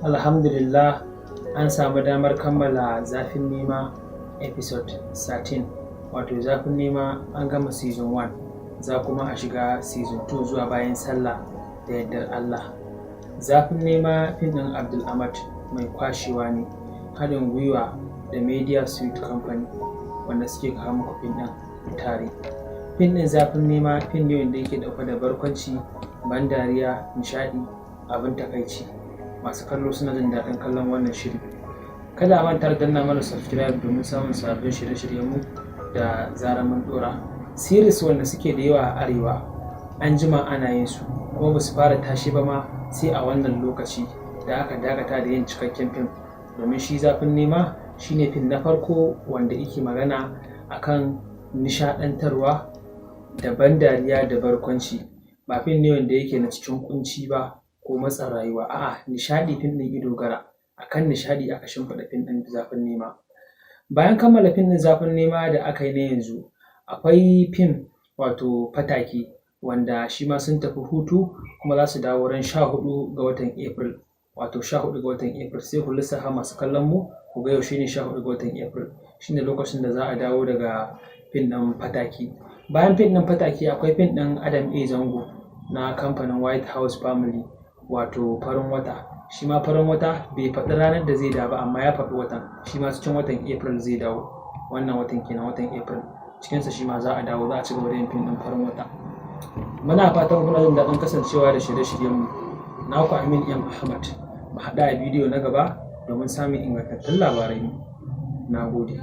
Alhamdulillah, an samu damar kammala Zafin Nema episode 13, wato Zafin Nema an gama season 1, za kuma a shiga season 2 zuwa bayan Sallah da yardar Allah. Zafin Nema fim ɗin Abdul Ahmad Mai Kwashewa ne, haɗin gwiwa da Media Suite Company wanda suke kawo muku fim ɗin tare. Fim ɗin Zafin Nema fim ne wanda yake ɗauke da barkwanci, ban dariya, nishaɗi, abin takaici. Masu kallo suna jin daɗin kallon wannan shiri. Kada a manta da danna mana subscribe domin samun sabbin shirye-shiryenmu da zarar mun ɗora. Series wanda suke da yawa a Arewa an jima ana yin su, kuma ba su fara tashi ba ma sai a wannan lokaci da aka dakata da yin cikakken fim. Domin shi Zafin Nema shine fim na farko wanda yake magana akan nishaɗantarwa da ban dariya da barkwanci. Ba fim ne wanda yake na cikin ƙunci ba ko matsin rayuwa, a'a, nishaɗi fim ɗin ya dogara, akan nishaɗi aka shimfiɗa fim ɗin Zafin Nema. Bayan kammala fim ɗin Zafin Nema da aka yi na yanzu, akwai fim wato Fatake, wanda shi ma sun tafi hutu kuma za su dawo ran 14 ga watan April, wato 14 ga watan April. Sai ku lissafa, masu kallon mu, ku ga yaushe ne 14 ga watan April. Shine lokacin da za a dawo daga fim ɗin Fatake. Bayan fim ɗin Fatake, akwai fim ɗin Adam A Zango na kamfanin White House Family, wato Farin Wata. Shi ma Farin Wata bai faɗi ranar da zai dawo ba, amma ya faɗi watan. Shi ma cikin watan April zai dawo. Wannan watan kenan, watan April. Cikinsa shi ma za a dawo, za a ci gaba da yin fim ɗin Farin Wata. Muna fatan kuna jin daɗin kasancewa da shirye-shiryenmu. Naku Amin M Ahmad. Mu haɗu a bidiyo na gaba domin samun ingantattun labarai. Na gode.